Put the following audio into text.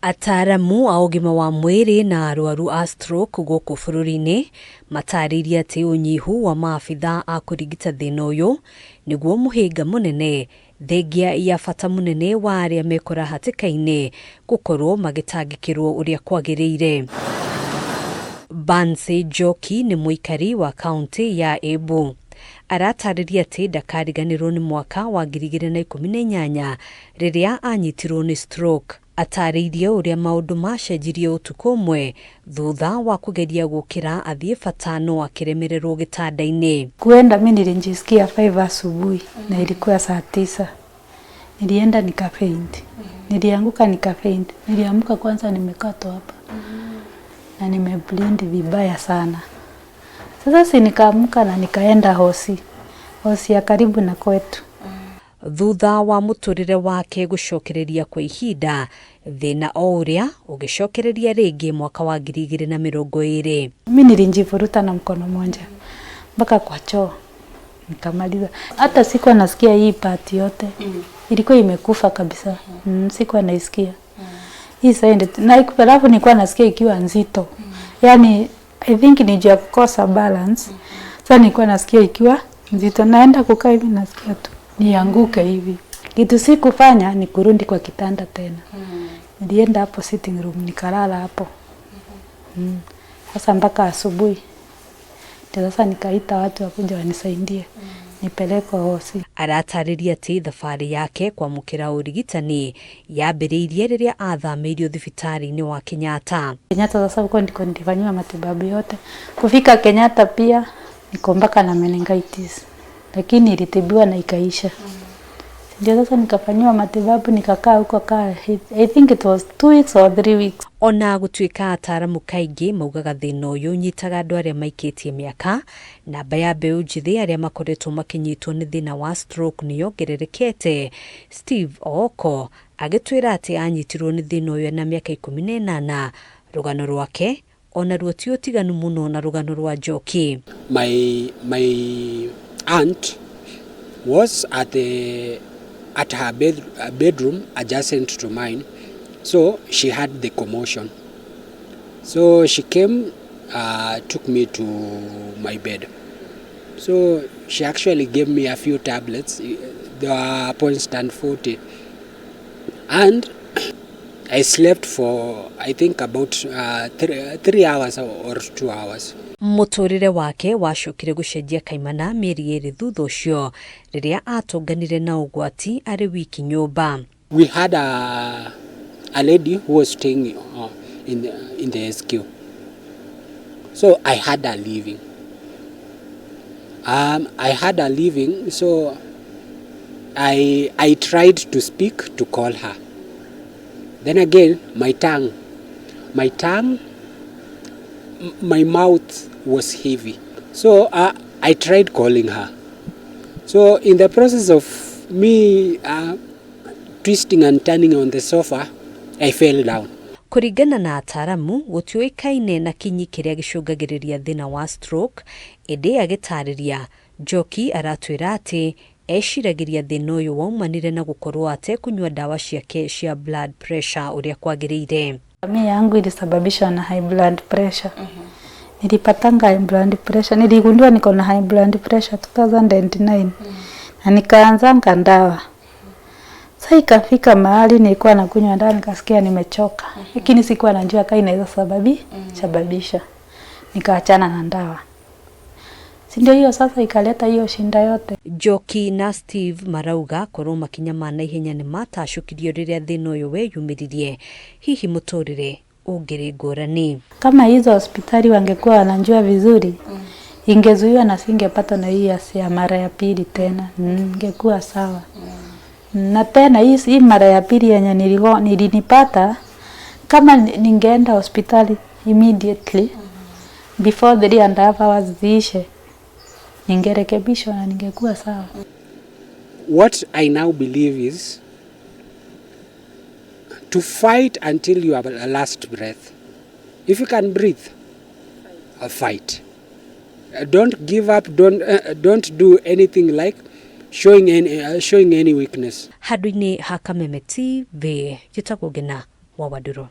Ataaramu a ũgima wa mwĩrĩ na arwaru a stroke gũkũ bũrũri-inĩ matarĩirie atĩ ũnyihu wa maabitha a kũrigita thĩna ũyũ nĩguo mũhĩnga mũnene, thengia ya bata mũnene wa arĩa mekora hatĩka-inĩ gũkorwo magĩtangĩkĩrwo ũrĩa kwagĩrĩire. Bansi Njoki nĩ mũikari wa kaunti ya Embu. Aratarĩria atĩ ndakariganĩrwo nĩ mwaka wa 2018 rĩrĩa anyitirwo nĩ stroke. Atarĩirie ũrĩa maũndũ macenjirie ũtukũ ũmwe thutha wa kũgeria gũkĩra athiĩ bata no akĩremererwo gĩtanda-inĩ. Kuenda mi nilijisikia 5 asubuhi na ilikuwa saa 9. Nilienda nikafaint. Nilianguka nikafaint. Niliamka kwanza nimekatwa hapa. Na nimebleed vibaya sana. Sasa si nikaamka na nikaenda hosi. Hosi ya karibu na kwetu. Thutha wa mũtũrĩre wake gũcokereria kwa ihinda, thĩna o ũrĩa ũgĩcokereria rĩngĩ mwaka wa 2020. Mi nilijivuruta na mkono moja mpaka kwa choo nikamaliza. Hata sikuwa nasikia hii part yote, ilikuwa imekufa kabisa. Sikuwa naisikia hii side na alafu nilikuwa nasikia ikiwa nzito, yaani I think ni juu ya kukosa balance. Sasa nilikuwa nasikia ikiwa nzito, naenda kukaa hivi nasikia tu nianguke hivi. Kitu sikufanya ni kurudi kwa kitanda tena. Nilienda hapo sitting room nikalala hapo. Sasa mpaka asubuhi. Ndio sasa nikaita watu wakuja wanisaidie. Nipelekwe hosi. Aratarĩria atĩ thabarĩ yake kwamũkĩra ũrigitani yambĩrĩirie rĩrĩa athamĩirio thibitarĩ-inĩ wa Kenyatta. Kenyatta sasa huko ndiko nilifanyiwa matibabu yote. Kufika Kenyatta pia niko mpaka na meningitis. Lakini ilitibiwa na ikaisha. Ndio sasa nikafanyiwa matibabu, nikakaa huko kaa, I think it was 2 weeks or 3 weeks. Ona gũtuĩka ataaramu kaingĩ maugaga thĩna ũyũ ũnyitaga andũ arĩa maikĩtie mĩaka, namba ya mbeũ njĩthĩ arĩa makoretwo makĩnyitwo nĩ thĩna wa stroke nĩ yongererekete. Steve Ooko agĩtwĩra atĩ anyitirwo nĩ thĩna ũyũ ena mĩaka 18. Rũgano rwake onaruo ti ũtiganu mũno na rũgano rwa Njoki. My aunt was at her bedroom adjacent to mine, so she had the commotion. So she came, took me to my bed. So she actually gave me a few tablets. They were Ponstan 40, and I slept for, I think, about 3 hours or 2 hours. Mũtũrĩre wake wacokire gũcenjia kaimana mĩeri 2 thutha ũcio rĩrĩa atũnganire na ũgwati arĩ wiki nyũmba. We had a lady who was staying in the SQ. So I had her leaving. I had her leaving, so I tried to speak to call her. Then again, my tongue, my mouth was heavy. So I tried calling her. So in the process of me twisting and turning on the sofa, I fell down. Kũringana na ataaramu, gũtiũĩkaine na kinyi kĩrĩa gĩcũngagĩrĩria thĩna wa stroke, ĩndĩ agĩtarĩria Njoki aratwĩra atĩ eciragĩria thĩna ũyũ waumanire na gũkorwo atekũnyua ndawa ciake cia blood pressure ũrĩa kwagĩrĩire. Mi yangu ilisababishwa na high blood pressure. Nilipatanga high blood pressure, niligundua niko na high blood pressure 2009 na nikaanzanga ndawa. Sasa ikafika mahali nilikuwa nakunywa dawa nikasikia nimechoka, lakini sikuwa najua kama inaweza sababisha. Nikaachana na ndawa. Si ndio hiyo sasa ikaleta hiyo shinda yote. Njoki na Steve marauga korwo makinya ma naihenya nĩ matacũkirio rĩrĩa thĩna ũyũ weyumĩririe, hihi mũtũrĩre ũngĩrĩ ngũrani. Kama hizo hospitali wangekuwa wanajua vizuri, ingezuiwa na singepata na hii ya mara ya pili tena. Ingekuwa sawa. Na tena hii mara ya pili yenye nilinipata, kama ningeenda hospitali immediately before 3.5 hours ziishe, ningerekebishwa na ningekuwa sawa. What I now believe is to fight until your last breath. If you can breathe, fight. Don't give up. Don't do anything like showing any weakness. Handũ-inĩ ha Kameme TV, njĩtagwo Ngena wa Wandũrũ.